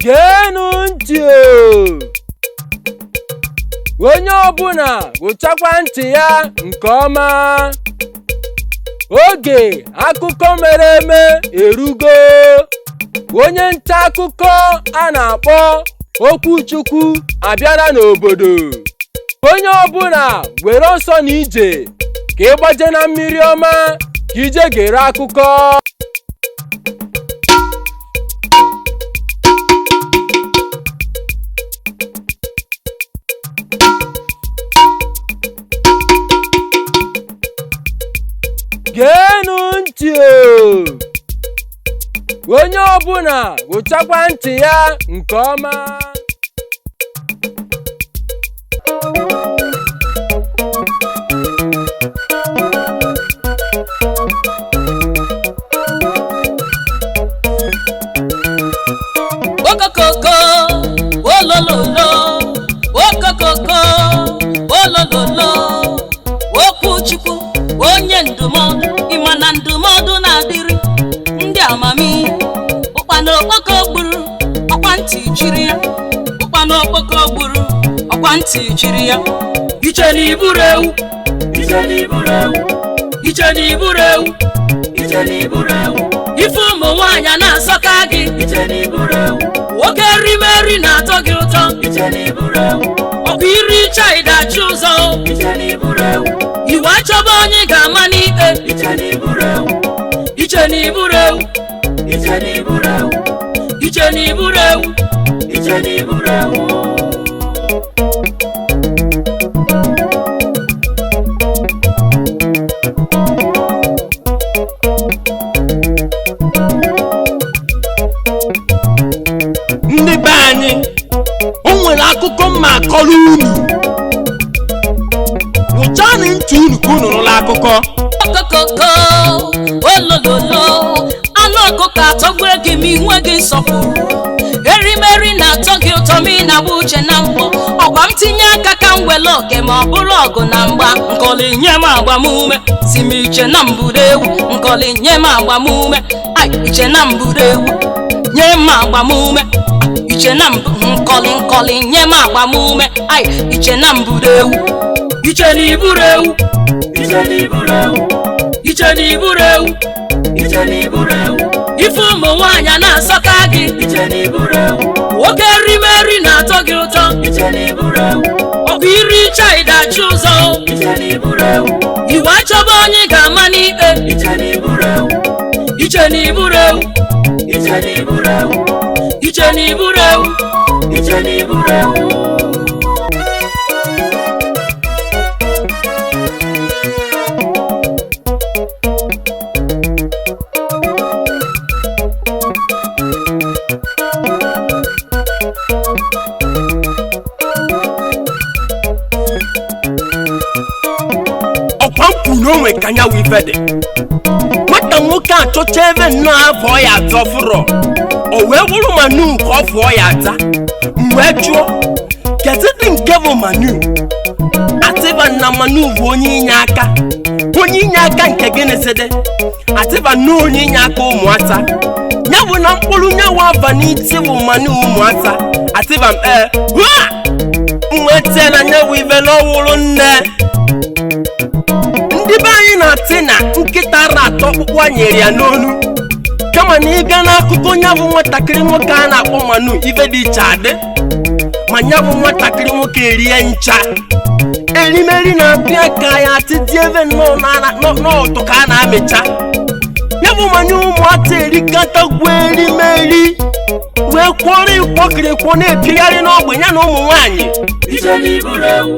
Geenụ ntị o! Onye ọbụla gụchakwa ntị ya nke ọma. Oge akụkọ mere eme erugo. Onye nta akụkọ a na-akpọ Okwuchukwu abịala n'obodo. Onye ọbụla were ọsọ na ije ka ị gbaje na mmiri ọma ka ije gere akụkọ. Geenụ ntị o! Onye ọbụla gụchakwa ntị ya nke ọma. Okokoko, olololo, okokoko, olololo. Okwu Chukwu, onye ndụmọdụ, ịma na ndụmọdụ na-adịrị ndị amamihe. Ụkpana okpoko gburu, ọkwa ntị chiri ya. Ụkpana okpoko gburu, ọkwa ntị chiri ya. Iche na iburu ewu, iche na iburu ewu, iche na iburu ewu, iche na iburu ewu. Ife ụmụ nwaanyị na-asọka gị, iche na iburu ewu. Nwoke erimeri na-atọ gị ụtọ, iche na iburu ewu. Ọkụ iri chaịdachi ụzọ, iche na iburu ewu. Iwe achọba onye ga-ama n'ikpe, iche na iburu ewu. Iche na iburu ewu, iche na iburu ewu, iche na iburu ewu, iche na iburu ewu. Ndị be anyị, o nwere akụkọ mma akọrọ unu. Wụchanụ ntị unu ka unu nụrụ akụkọ. Okokoko, olololo, anụ ọkụkọ atọgbue gị ma inwe gị nsọpụrụ. Erimeri na-atọ gị ụtọ ma ị na-agba uche na mgbọ. Ọkwa m tinye aka ka m were oke ma ọ bụrụ ọgụ na mgba. Nkọli nye m agbamume, si m iche na mburu ewu. Nkọli nye m agbamume, ai iche na mburu ewu. Nye m agbamume, iche na mbụ nkọli nkọli nye m agbamume, ai iche na mburu ewu. Iche na iburu ewu, iche na iburu ewu, iche na iburu ewu, iche na iburu ewu. Ife ụmụ nwaanyị na-asọka gị, iche na iburu ewu. Nwoke erimeri na-atọ gị ụtọ, iche na iburu ewu. Ọkụ iri chaịdachi ụzọ, iche na iburu ewu. Iwe achọba onye ga-ama n'ikpe, iche na iburu ewu, iche na iburu ewu, iche na iburu ewu, iche na iburu ewu, iche na iburu ewu. Ọkwa m kwuru na o nwe ka nya wụ ife dị. Nwata nwoke achọcha ebe nnọọ afọ ya atọ fụrọ, o wee wụrụ manu ka ọ fụọ ya ata. M wee jụọ, kedu dị nke bụ manu? Atịba na manu bụ onye inye aka. Onye inye aka nke gịnị sịdị? Atịba na onye inye aka ụmụata. Ya bụ na mkpụrụ nyawa aba n'iti bụ manu ụmụata. Atịba m ee, hụa! M wee tie na nyawa ife n'ọwụrụ nne. Ndị be anyị na-atị na nkịta ara atọ ọkpụkpụ a nyere ya n'onu. Kama na ịbịa n'akụkọ nya bụ nwatakịrị nwoke a na-akpọ Manu, ife dị iche adị. Ma nya bụ nwatakịrị nwoke erie ncha. Erimeri na-abịa ka ya atịdị ebe nnọọ n'ọtụ ka a na-amịcha. Ya bụ Manu ụmụata erikatagwu erimeri wee kwọrọ ịkwọkịrịkwọ na-epigharị n'ọgbe ya na ụmụ nwaanyị. Iche na iburu ewu.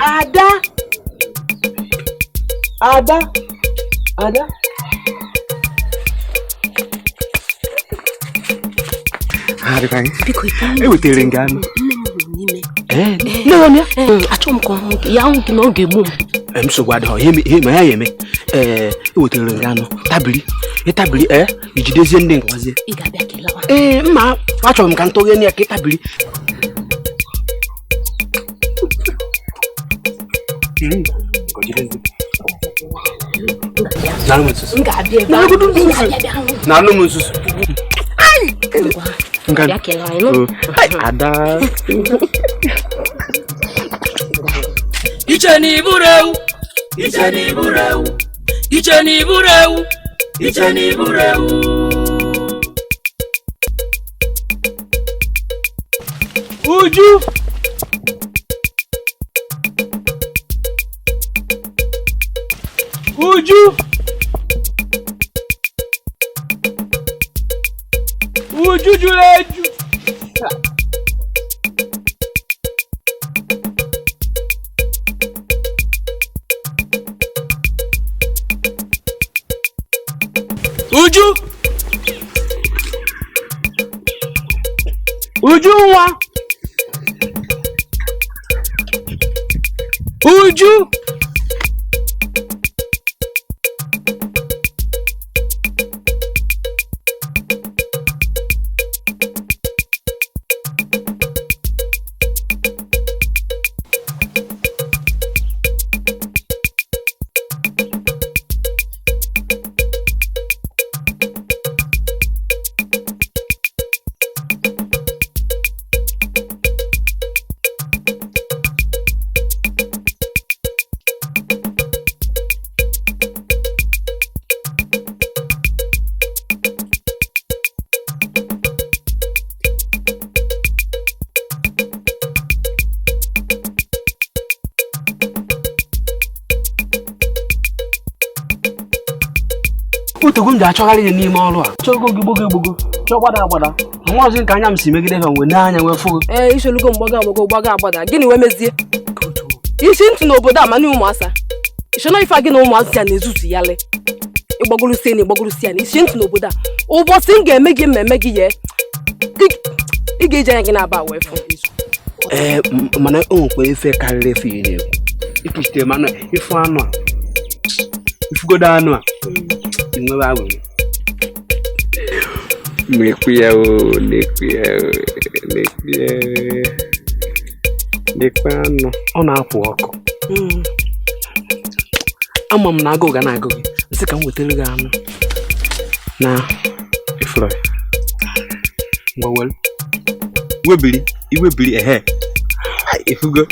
Ada. Ada. Ada. Biko ewetere nga anụ. Nne m nọ n'ime. Achọ m ka ọ hụ gị. Ya hụ gị na ọ ga-egbu m. Nsogbu adịghị ihe ma ya eme. Ewetere nga anụ tabiri ịtabiri ijidezie ndị nkwazie. Ị ga-abịa ka ị lawa. Mma achọrọ m ka m tọghee ya ka ịtabiri. Na-alụ m nsusu. Ada. Iche na iburu ewu. Iche na iburu ewu. Iche na iburu ewu. Iche na iburu ewu. Uju. Uju. Uju juru eju. Uju. Uju nwa. Uju. Otego m ji achọgharị ya n'ime ọrụ a chọgo gị gbogo egbogo chọọ gbada agbada nwa ọzọ nke anya m si megide ha wee n'anya wee fụ gị. Isolugo mgbago agbago gbago agbada gịnị wee mezie isi ntị n'obodo a mana ụmụasa ishona ife gị na ụmụazị ya na-ezuzu ya le ịgbagoro sie na ịgbagoro sie na isi ntị n'obodo a ụbọchị m ga-eme gị mmemme gị ye ị ga-eji anya gị na-aba wee fụ. Mana o nwekwa ife karịrị efe ị na-ekwu ikwuchite mana ịfụ anụ a ifugodo anụ a nwere aghụghọ. Lekwe anụ ọ na-apụ ọkụ. Ama m na agụụ ga na-agụ gị nsị ka m wetara gị anụ na ifuru ngwa were webiri iwebiri ehe ifugo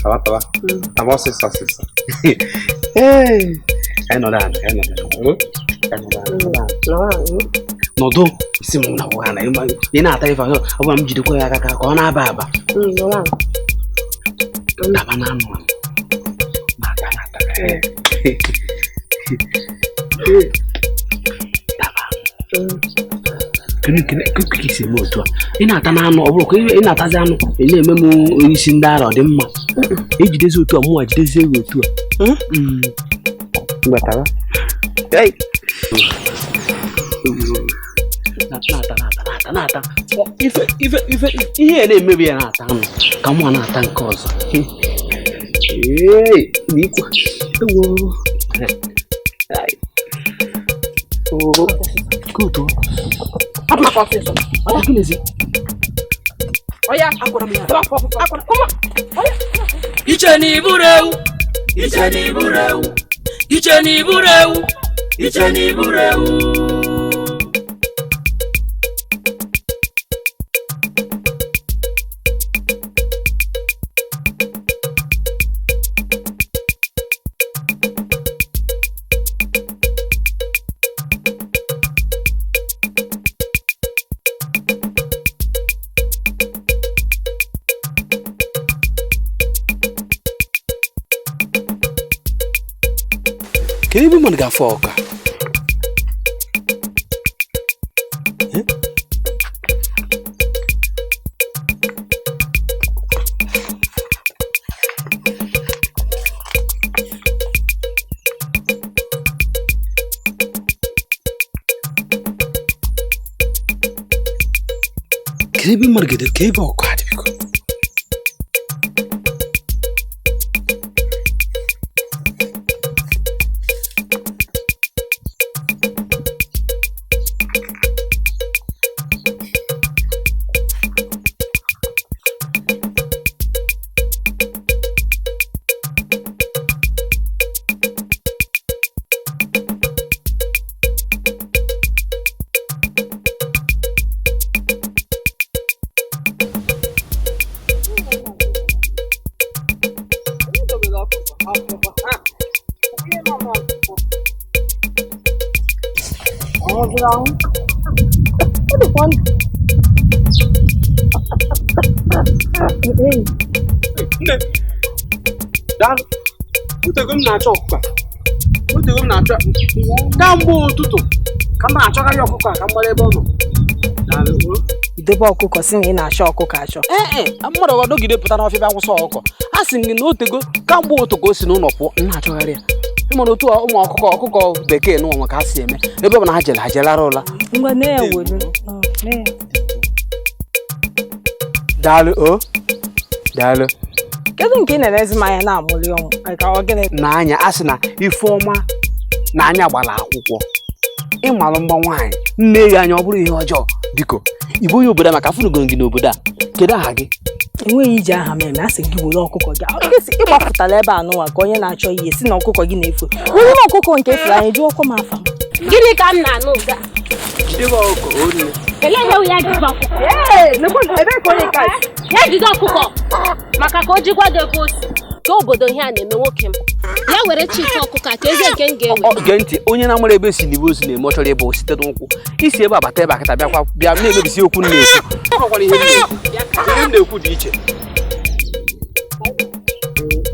tawa tawa tawa ọsịsọ ọsịsọ. Nọdụ isi m na ụgha na ị na-ata ife ahụ ọ bụla m jidekwa ya aka ka ọ na-aba aba daba na anụ ka isi eme otu a ị na-ata na anụ ọ bụrụ ka ị na-atazi anụ ị na-eme m onye isi ndị ara ọ dị mma ejidezi otu a mụnwa jidezie gị otu a. Batara. Hey. Na-ata. Ife ihe na-emebi ya na-ata anụ ka mụ na-ata nke ọzọ. Ee, n'ikwu. Ewo. Ai. Oh. Kuto. Apa ọsịsọ. Ọ gịnịzi? Oya, akwara m ya. Akwara. Come on. Oya. Iche na iburu ewu. Iche na iburu ewu. Iche na iburu ewu. Iche na iburu ewu. Kedu ebe mmadụ ga-afụ ọka? Kedu ebe mmadụ ga-ede ka ebe ọkụ adị biko? Daalụ, otego m na-achọ ọkụkọ a. Otego m na-achọ kamgbe ụtụtụ ka m na-achọkarị ọkụkọ a ka m gbara ebe ọ nọ. Daalụ. Idebe ọkụkọ si na ị na-achọ ọkụkọ achọ. Ee, mmadụ ọdọgide pụta n'ọfịa bịa kwụsị ọkụkọ. A sị m gị na otego kamgbe ụtụtụ ka o si n'ụlọ pụọ, m na-achọgharị ya. Ị mara otu ụmụ ọkụkọ bekee n'ụwa ka ha si eme ebe ọ bụ na ha jere ha jelara ụla. Ngwa nee ya were. Daalụ o. Daalụ. Kedu nke ị na-elezi m anya na-amụli ọmụ ka ọ gịnị? N'anya a sị na Ifeọma na anya gbara akwụkwọ. Ịmalụ mgba nwaanyị nne ya anya ọ bụrụ ihe ọjọọ. Biko, ị bụ onye obodo a maka afụnugoro gị n'obodo a. Kedu aha gị? Enweghị iji aha m eme, a sị gị were ọkụkọ gị. Ị gbapụtara ebe a n'ụwa ka onye na-achọ ihe si na ọkụkọ gị na-efu. Were na ọkụkọ nke furu anyị jụọkwa m afa m. Gịnị ka m na-anụ ugbu a? Jidebe ọkụkọ onye. Elee ihe ya jide ọkụkọ? Ya jide ọkụkọ maka ka o jikwa gị ebe o si. Ka obodo ihe a na-eme nwoke m. Ya were chịta ọkụkọ a ka ezi nke m ga-ewe. Gee ntị, onye na-amara ebe si n'ibe ozi na-eme ọ chọrọ ịbụ site n'ụkwụ. Isi ebe abata ebe akịta bịakwa bịa na-emebisi okwu na-ekwu. Ihe m na-ekwu dị iche.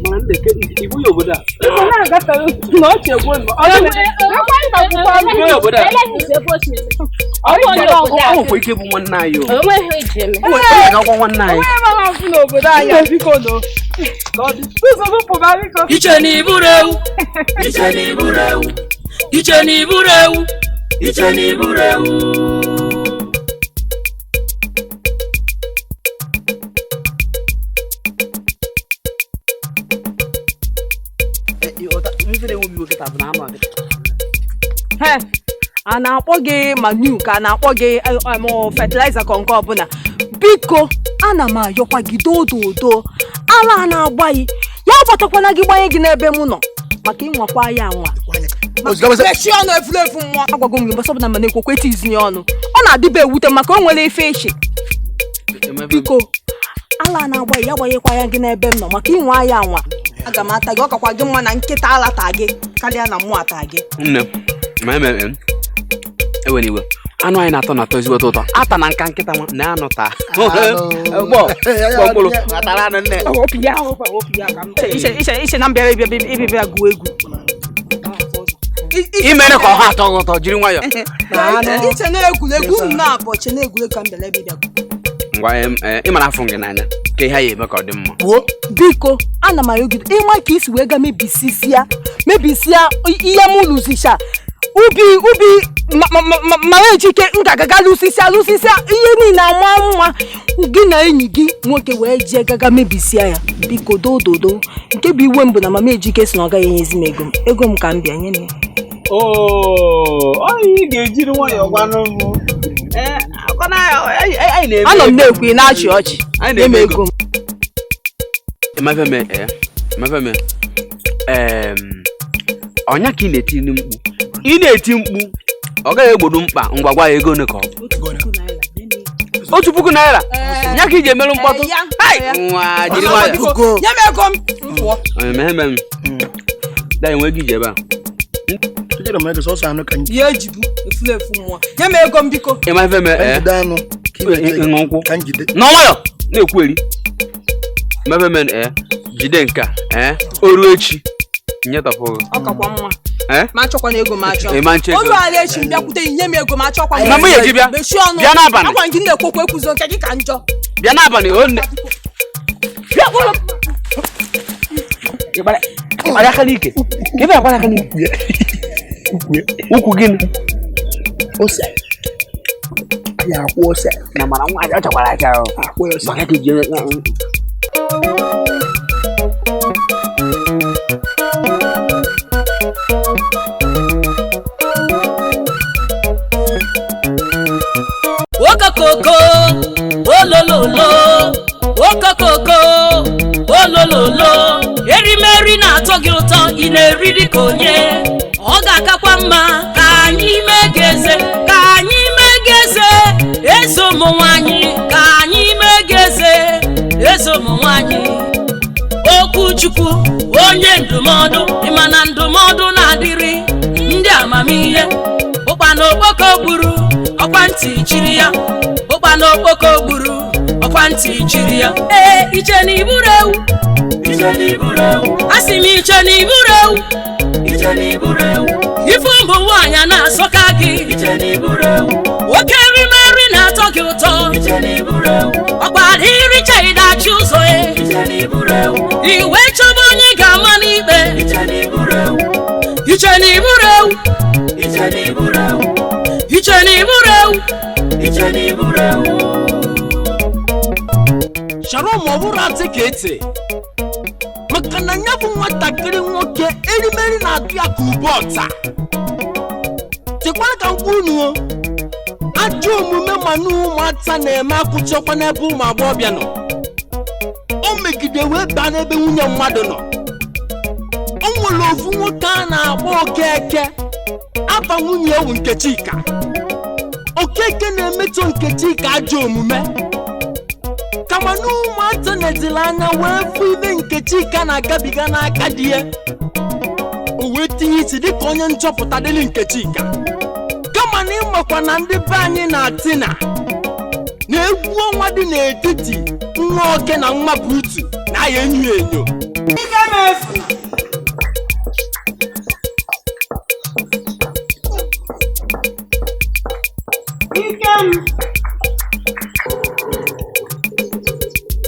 Mana ibu ya obodo a. Ọ nwekwa ike bụ nwanne anyị o. Ọ nwanne anyị. Iche na iburu ewu. Iche na iburu ewu. Iche na iburu ewu. Iche na iburu ewu. A na-akpọ gị manu ka a na-akpọ gị fertilizer ka nke ọbụla. Biko, ana m ayọkwa gị dododo. Ala a na-agbaghị ya agbatakwana gị gbanye gị n'ebe m nọ maka ịnwakwa ya anwa. Mechie ọnụ efulefu mmụọ. Agwago m gị mbọsị ọbụla ma na-ekwekwe etizinye ọnụ. Ọ na-adịba ewute maka o nwere ife echi. Biko, ala a na-agbaghị ya agbanyekwa ya gị n'ebe m nọ maka ịnwa ya anwa. Aga m ata gị, ọ kakwa gị mma na nkịta ala taa gị karịa na mmụọ ata gị. Nne, ma ewere iwe. Anụ anyị na-atọ na-atọ ezigbo ụtọ. Ata na nka nkịta na anụ taa. Iche na mbịara ịbịa gụọ egwu. Imere ka ọha atọ gị ụtọ jiri nwayọọ. Iche na egwuregwu m na-abụ iche na egwuregwu ka m bịara ebe ịbịa gụọ. Ngwa ịmara afọ gị n'anya ka ihe ya eme ka ọ dị mma. Biko, ana m ayọ gị ịma ka isi wee ga mebisisia ihe m lụzicha ubi mara ejike ngagaga lụsisia ihe niile ama nwa gị na enyi gị nwoke wee jee gaga mebisia ya. Biko dododo nke bụ iwe m bụ na mama Ejike si na ọ gaghị enyezi m ego m. Ego m ka m bịa nye m ya. Anọ m na-ekwu ị na-achị ọchị. Nye m ego m. Ọnya ka ị na-eti mkpu. Ị na-eti mkpu ọ gaghị egbodo mkpa ngwa gwa ya ego ole ka ọ bụ. 1,000 naira. Ya ka iji emerụ mkpọtụ. Nwa jiri nwayọọ. Nye m ego m. Eme. Da enwe gị ije ebe a. Ya ejibu efulefu mmụọ. Nye m ego m biko. Ịma ife me nkwụ. Nọ nwayọọ na-ekwu eri. Mefe me jide nke a o ruo echi nyetọpụ gị. Ọ kakwa mma. Ma achọkwana ego ma achọ. Olu ala echi m bịakwute nye m ego ma achọkwa. Ma mụ ya bịa. Mechie ọnụ. Bịa n'abalị. Agwa gị na-ekwokwu ekwuzo nke gị ka njọ. Bịa n'abalị o nne. Bịa kpọrọ. Ịgbara aka n'ike. Ka ebe agbara aka n'ike. Ukwu gịnị? Ose. Ya akwụ ose. Na mara nwa ọ chakwara acha o. Akwụ ose. Maka ka iji Okokoko, olololo, okokoko, olololo. Erimeri na-atọ gị ụtọ, ị na-eri dịka onye. Ọ ga-akakwa mma ka anyị mee gị eze, ka anyị mee gị eze, eze ụmụ nwanyị, ka anyị mee gị eze, eze ụmụ nwanyị. Okwuchukwu, onye ndụmọdụ, ịma na ndụmọdụ na-adịrị ndị amamihe. Ụkpana okpoko gburu, ọkwa ntị chiri ya. Ụkpana okpoko gburu, ọkwa ntị chiri ya. Ee, iche na iburu ewu. Asị m iche na iburu ewu. Ife ụmụ nwaanyị a na-asọka gị. Oke erimeri na-atọ gị ụtọ. Ọkwa adịrịcha ịdachi ụzọ e. Iwe chọba onye ga-ama n'ikpe. Iche na iburu ewu. Iche na iburu ewu. Sharon ọ bụrụ atị ka eti maka na ya bụ nwatakịrị nwoke erimeri na-atụ ya ka ube ọta. Chekwara ka m kwuru unu o, ajọ omume ma na ụmụata na-eme akwụchakwa n'ebe ụmụ agbọghọbịa nọ. O megide wee baa n'ebe nwunye mmadụ nọ. O nwere ofu nwoke a na-akpọ Okeke, afa nwunye ewu Nkechika. Okeke na-emetọ Nkechika ajọ omume. Kama na ụmụata netịrị anya wee fụ ibe Nkechika na-agabiga n'aka di ya. O wee tinye isi dịka onye nchọpụta dịrị Nkechika. Kama na ịmakwa na ndị be anyị na-atị na egwu ọnwa dị n'etiti nwa oke na nwa buutu na-aya enyo enyo.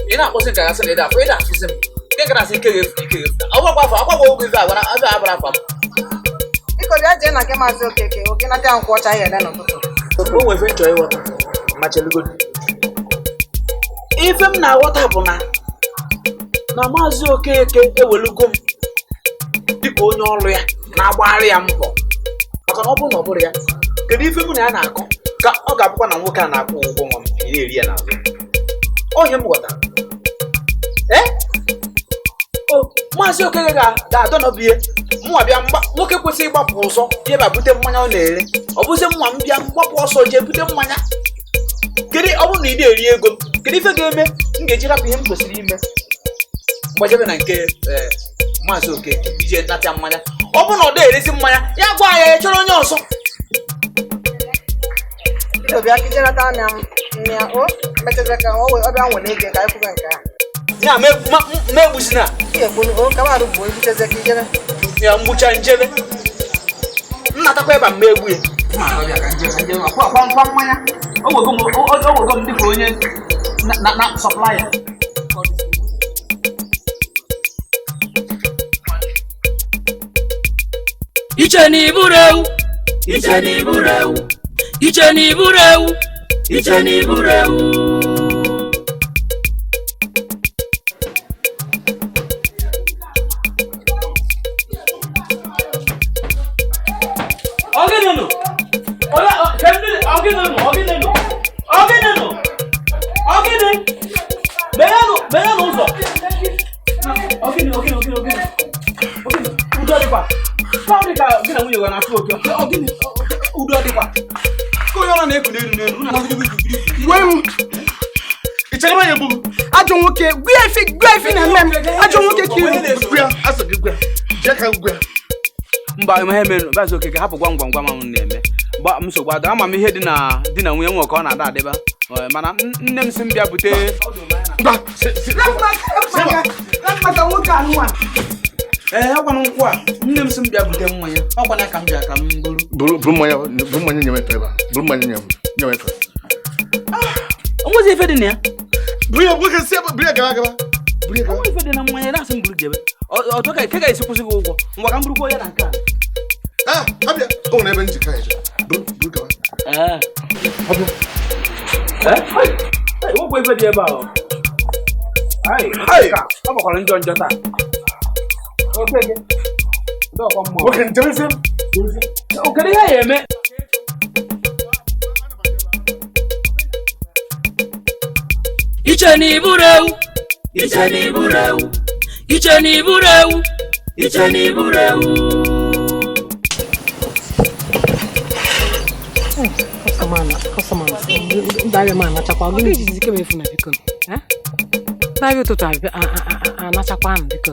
Ị na-akpọsị nke gasị na ịda afọ ịda afụsị m nke gara asị ike ga-efu ike ga-efu ọ bụrụkwa afọ akwagwọ ụgwọ ife agbara afọ abara afọ m. Biko bịa jee na nke Maazị Okeke, oge nata nkwụ ọcha ya ele n'ụtụtụ. O nwere ife m chọrọ ịghọta ma chelugodu. Ife m na-aghọta bụ na Maazị Okeke ewelugo m dịka onye ọrụ ya na-agbagharị ya mbọ maka na ọ bụrụ na ọ bụrụ ya kedu ife mụ na ya na-akọ ka ọ ga-abụkwa na nwoke a na-akwụ ụgwọ nwa m ị na-eri ya n'azụ. Onye m ghọtara Maazị Okeke ga-adọnọbie mụnwa bịa nwoke kwesịrị ịgbapụ ọsọ ihe ma bute mmanya ọ na-ere ọ bụzi mụnwa m bịa mgbapụ ọsọ jee bute mmanya. Kedu ọ bụrụ na ị na-eri ego m kedu ife ga-eme m ga-eji rapụ ihe m kwesịrị ime mgbajebe na nke Maazị Okeke ije nata mmanya ọ bụrụ na ọ na-erezi mmanya ya gwa ya ya chọrọ onye ọzọ. Ya megbuzina ya mgbucha njebe nnatakwa ebe m megbu ya o m dịka onye na sọplaya. Iche na iburu ewu. Iche na iburu ewu. Iche na iburu ewu. Iche na iburu ewu. Ajọ nwoke gwa efi na-eme m ajọ nwoke ka mba ihe mere Maazị Okeke hapụ gwam gwam gwam m na-eme gba nsogbu ada ama m ihe dị na di na nwunye nwe ka ọ na-ada adịba mana nne m si m bịa bute ee ọkwanụ nkwụ a nne m si m bịa bute mmanya ọkwana ka m bịa ka m buru buru mmanya nye m efe ebe a buru mmanya nye m efe. Onwezi ife dị na ya buru ya nwoke si ebe buru ya gara gara buru ya gara. Onwezi ife dị na mmanya na-asị m buru jebe ọtọ ka ke ga-esi kwụsị gị ụgwọ ngwa ka m burukwa ya na nke a. Ah, abịa o nwere ebe njikọ ya buru gawa. Ee abịa Nwekwa ife dị ebe ahụ. Ọ gbakwara njọ njọ taa. Okeke. Nwoke njerezie m. Kedu ihe ya eme? Iche na iburu ewu, iche na iburu ewu, iche na iburu ewu, iche na iburu ewu. N'abịa ụtụtụ anachakwa anụ biko.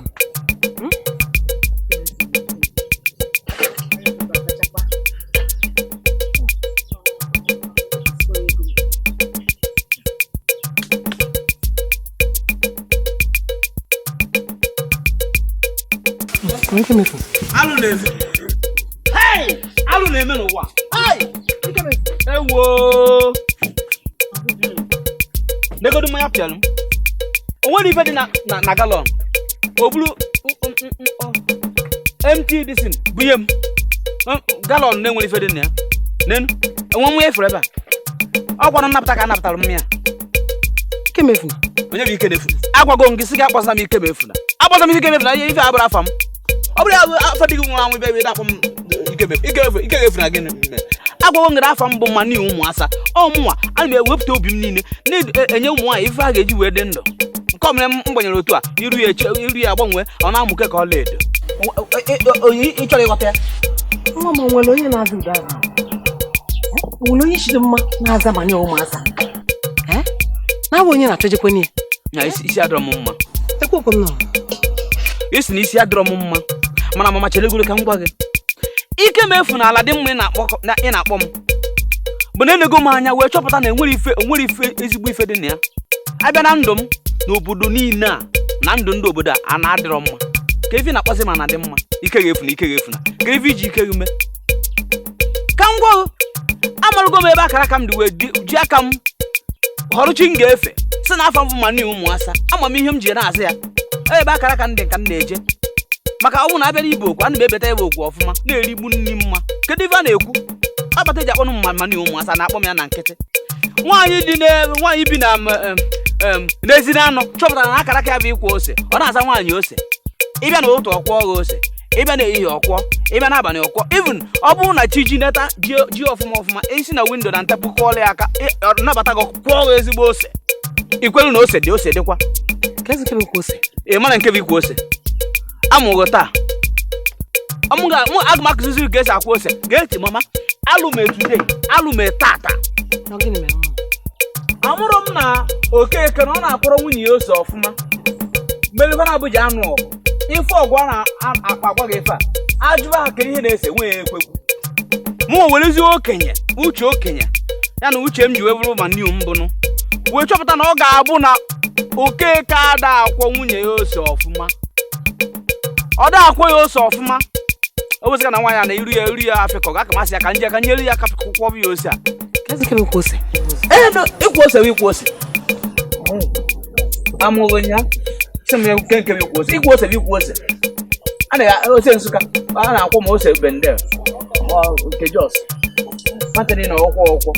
Alụ na-eme. Hey! Alụ na-eme n'ụwa. Hey! Ewo! Negodu mmanya pịalụ m. O nwere ife dị na galọn. O buru MT disin bunye m. Galọn na-enwere ife dị na ya. Nenu, enwe nwa efere ebe a. Ọ gwara nnapụta ka a napụtara m ya. Ike mefuna. Onye bụ ike na-efuna? Agwago m gị sị gị akpọsa m ike mefuna. Akpọsa m ike mefuna ihe ife abụrụ afa m. Ọ bụrụ afọ dị gị nwụrụ anwụ ebe akpọ m ike ga-efu na gịnị. Agwago m gị afọ mbụ ma n'ihi ụmụasa ọ mụnwa ana m ewepụta obi m niile na-enye ụmụ nwaanyị ife a ga-eji wee dị ndụ. Nke ọmere m gbanyere otu a iru ya eche iru ya agbanwe ọ na-amụke ka ọla edo. Ị chọrọ ịghọta ya? Nwa m nwere onye na-aza ụda ahụ. Nwere onye chiri mma na-aza ma nye ụmụasa. Na-abụ onye na-achọjekwe ya. Na isi adọrọ m mma. Ekwekwe m nọ. Isi na isi adọrọ m mma. Mana mama chere egwure ka m gwa gị. Ike m efu n'ala dị mma ị na-akpọ m bụ na enego m anya wee chọpụta na enwere ife onwere ife ezigbo ife dị na ya. Abịa na ndụ m n'obodo niile a na ndụ ndị obodo a na-adịrọ mma. Ka ife na-akpọsị ma na dị mma. Ike ga-efu na ike ga-efu na ka ife iji ike gị mee. Ka m gwa gị, amarụgo m ebe akara aka m dị wee ji aka m họrọ chi m ga-efe si na afọ mbụ ma n'ihi ụmụasa ama m ihe m ji na-azụ ya. Ebe akara aka m dị nka m na-eje. Maka ọ bụrụ na abịa n'ibe okwu ana m ebeta ebe okwu ọfụma na-erigbu nri mma. Kedu ife a na-ekwu? Akpata eji akpọnụ mma ma n'ihi ụmụasa na-akpọ m ya na nkịtị. Nwaanyị dị nwaanyị bi na n'ezi na anụ chọpụtara na akara aka ya bụ ịkwọ ose. Ọ na-aza nwaanyị ose. Ịbịa na ụtụ ọkwọ ọgha ose, ịbịa na ehihie ọkwọ, ịbịa n'abalị ọkwọ. Even ọ bụrụ na chi ji neta ji ọfụma ọfụma isi na windo na ntepụ kụọla ya aka nabata gị kwụọ ọgha ezigbo ose. Ikwelu na ose dị ose dịkwa. Ị mara nke bụ ikwu ose? Amụghị taa. Aga m akụziri ka esi akwụ ose. Gee ntị mama, alụ m today, alụ m tata. Amụrụ m na Okeke na ọ na-akwọrọ nwunye ya ose ọfụma. Mgbe na Abuja anụ ọgụ, ife ọgụ a na-akpa agwa gị ife a, ajụba ha ka ihe na-ese nwee ya ekwekwu. Mụ werezie okenye, uche okenye, ya na uche m ji wee bụrụ ma new mbụnụ, wee chọpụta na ọ ga-abụ na Okeke ada akwọ nwunye ya ose ọfụma. Ọ da akwọ ya ose ọfụma. O wezịga na nwaanyị a na-eru ya eru ya afịkọ ga aka masị ya ka nje ka nyere ya aka kwụkwọ ya ose a. Ee, ikwu ose bụ ikwu ose. Amụghị ya. Sị m nke nke bụ ikwu ose. Ikwu ose bụ ikwu ose. A na ose Nsụka, a na-akwọ ma ose Bendel, ma nke Jos. Nwata na ọkwọ ọkwọ.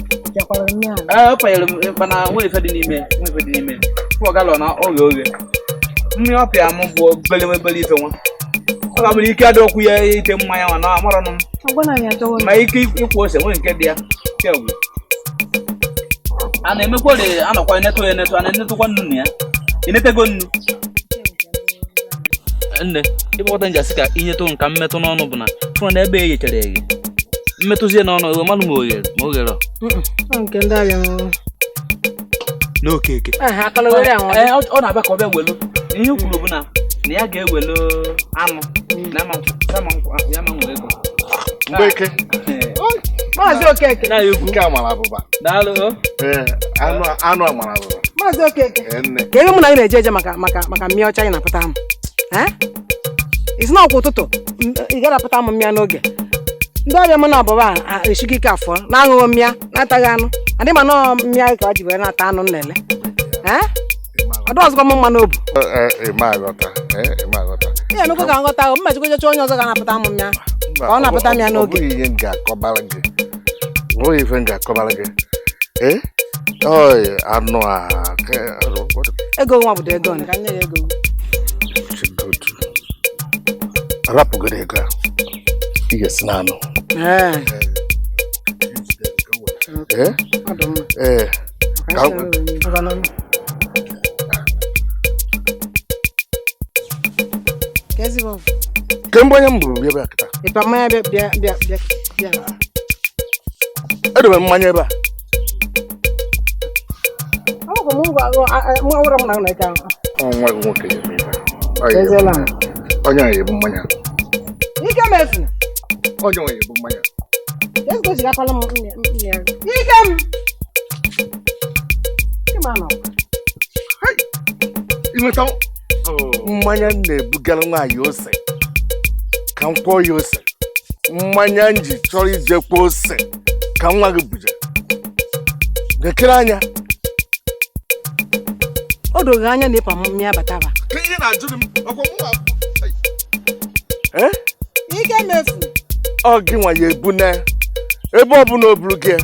Ee, ọ panyere m mana nwe ife dị n'ime, nwe ife dị n'ime. Fọ galọn oghe oghe. Mmiri ọpịa m bụ obele obele ife nwa. Ọ ga-abụrụ ike adịrọkwu ya ite mmanya nwa na amarọnụ m. Ma ike ikwu ose nwee nke dị ya. Nke gwụ. A na-emekwa anọkwa enetu ya enetu, a na-enetukwa nnu na ya. Enetego nnu. Nne, ịkpọkọta nji asị ka inyetụ nka mmetụ n'ọnụ bụ na fụrụ na ebe e ghechara eghe. Mmetụzie n'ọnụ ewe mmanụ ma oghere ma oghere. Nke ndị abịa nwụrụ. N'Okeke. Ọ na-abịa ka ọ bịa welu. Ihe kwuru bụ na ya ga-ewelu anụ na ya ma nwere ego. Mgbeke. Maazị Okeke. Nke a mara abụba. Daalụ. Ee, anụ a mara abụba. Maazị Okeke. Ka ebe mụ na gị na-eje eje maka maka maka mmịa ọcha anyị na-apụta m. Isi na ọkwa ụtụtụ ị gara apụta m mmịa n'oge. Ndị ọbịa m na ọbụba a esighị ike afọ na-aṅụghị mmịa na-ataghị anụ. Adị ma nọọ mmịa ka ọ ji were na-ata anụ nlele. Ọdụ ọzọkwa m mma n'obu. Ihe emekwa ka nghọta ahụ mma jikwa onye ọzọ ga-anapụta m mmịa ka ọ na-apụta mmịa n'oge. Ọ bụghị ihe m ga-akọbara gị. Ọ bụghị ife m ga-akọbara gị. Ee, Oi, anụ a. Ego nwa bụ ego ka nye ya ego. Chigodu. Arapụgoro ego a. Ị ga-esi na anụ. Ee. Ee? Ee. Kemgbe onye m buru bịa ebe a kịta. Ịpa mmanya bịa bịa bịa bịa. Edobere mmanya ebe a. Nwa gị nwoke ga-eme ife. Onye a ga-ebu mmanya. Ike mefu. Onye nwe ga-ebu mmanya. Ike m. Inweta mmanya m na-ebugara nwaanyị ose ka m kwọọ ya ose. Mmanya m ji chọrọ ije kwọọ ose ka nwa gị buje. Gekere anya. O doghị anya na ịpa mmịa bataba. Ike mefu. Ọ gị nwa ya ebu na ebe ọ bụla o buru gị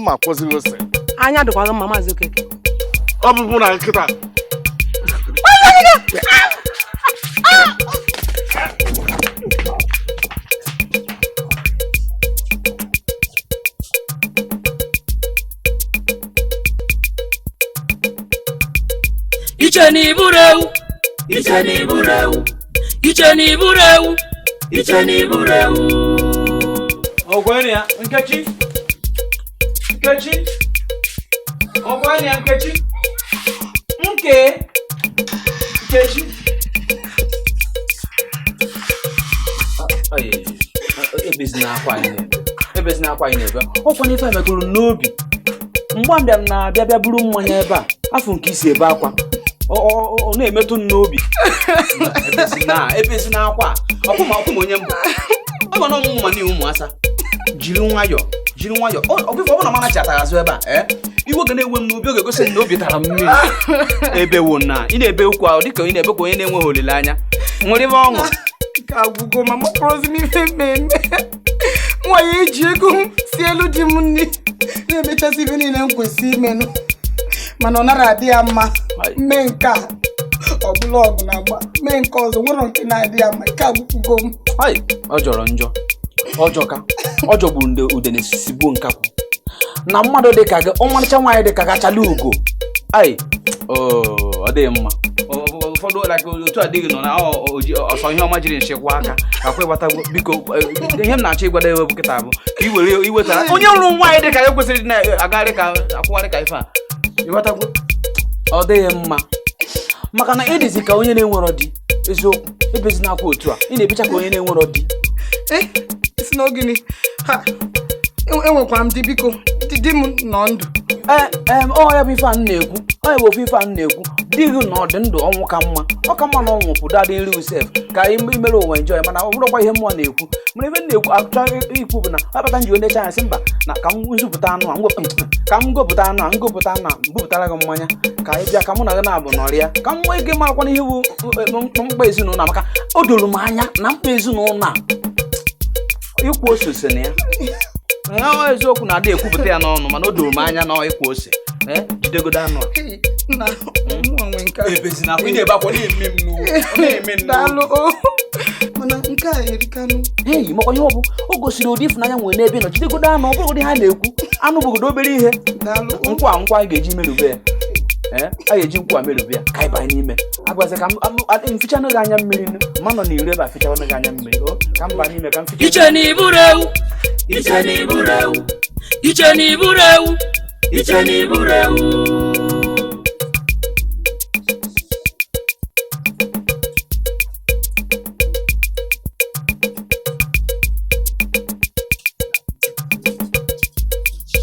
ma kwọziri ose. Anya dịkwa gị mma Maazị Okeke. Ọ bụbụ na nkịta. Iche na iburu ewu, iche na iburu ewu, iche na iburu ewu, iche na iburu ewu. Ọgwụ ya, Nkechi. Nkechi. Ọgwụ ya, Nkechi. Nke. Nkechi. Ayi, ebezina akwa anyị na-ebe. Ebezina akwa anyị na-ebe. Ọkwa n'ife a megoro n'obi. Mgbe m bịara na-abịa bịa buru mmanya ebe a, afọ nke isi ebe akwa. Ọ na-emetụ m n'obi. Ebezina akwa. Ọkwụ ma onye mbụ. Ọ bụ na ọmụmụ ma n'ihu ụmụasa. Jiri nwayọọ, jiri nwayọọ. Ọ bụ na mana chatara azụ ebe a, iwe ga na-ewe m n'obi, ọ ga-egosi m na obi tara m mmiri. Ebewo na ị na-ebe ukwu ahụ dịka ị na-ebe ka onye na-enweghị olileanya. Nwere ebe ọṅụ. Nke agwụgo ma mkpụrụzi m ife mmemme. Nwa ya eji ego m si elu di m nri na-emechasị ife niile m kwesị imenụ. Mana ọ nara adị ya mma. Mee nke a ọ bụla ọgụ na-agba, mee nke ọzọ nwere nke na-adị ya mma. Nke agwụkwugo m. Ọ jọrọ njọ. Ọ jọka. Ọ jọgburu ndị udene sigbuo nkakwu. Na mmadụ dị ka gị, ọmarịcha nwaanyị dị ka gị achala ugo. Ai, ọ dịghị mma. Ụfọdụ otu adịghị nọ na ọsọ ihe ọma jiri nchịkwa aka akwa ịgbatago. Biko, ihe m na-achọ ịgwada ewe bụ kịta bụ ka i were iwetara onye rụrụ nwaanyị dị ka ya kwesịrị ịdị na-agagharị ka akwụgharị ka ife a. Ịghọtagwo? Ọ dịghị mma. Maka na ịdịzi ka onye na-enwerọ di. Eziokwu, ebezina akwa otu a. Ị na-ebecha ka onye na-enwerọ di. Isi na ogini. Ha, enwekwara m di biko. Di m nọ ndụ. Ọ ya bụ ife a m na-ekwu. Ọ ya bụ ofe ife a m na-ekwu. Di gị nọ dị ndụ ọnwụ ka mma. Ọ ka mma na ọnwụ pụdo adị nri usef ka imere ụwa enjoy, mana ọ bụrụkwa ihe mmụọ na-ekwu. Mana ife m na-ekwu achọ ikwu bụ na akpata nji onye anya sị mba na ka m nzupụta anụ a, ka m gopụta anụ a, ngopụta anụ a, mbupụtara gị mmanya ka ị bịa ka mụ na gị na-abụ nọrịa ka m nwee ike marakwana ihe bụ mkpa ezinụlọ a, maka o doro m anya na mkpa ezinụlọ a ịkwụ ose ose na ya. Ọ eziokwu na-adị ekwupụta ya n'ọnụ, mana o doro m anya na ịkwụ ose. Jidegodo anụ a. Ebezina akwa, ị na-ebe akwa na-eme m n'obi. Mana nke a erikanụ. Hei, makwa ihe ọ bụ o gosiri ụdị ịfụnanya nwere n'ebe ị nọ. Jidegodo anụ, ọ bụrụ ụdị ha na-ekwu anụ bụgodo obere ihe. Nkwa nkwa anyị ga-eji merube ya. A ga-eji nkwa merube ya ka anyị banye n'ime. Agwazi ka m fichanụ gị anya mmiri ma nọ n'iro ebe a fichanụ gị anya mmiri. Ka m baa n'ime ka m ficha. Iche na iburu ewu, iche na iburu ewu, iche na iburu ewu, iche na iburu ewu.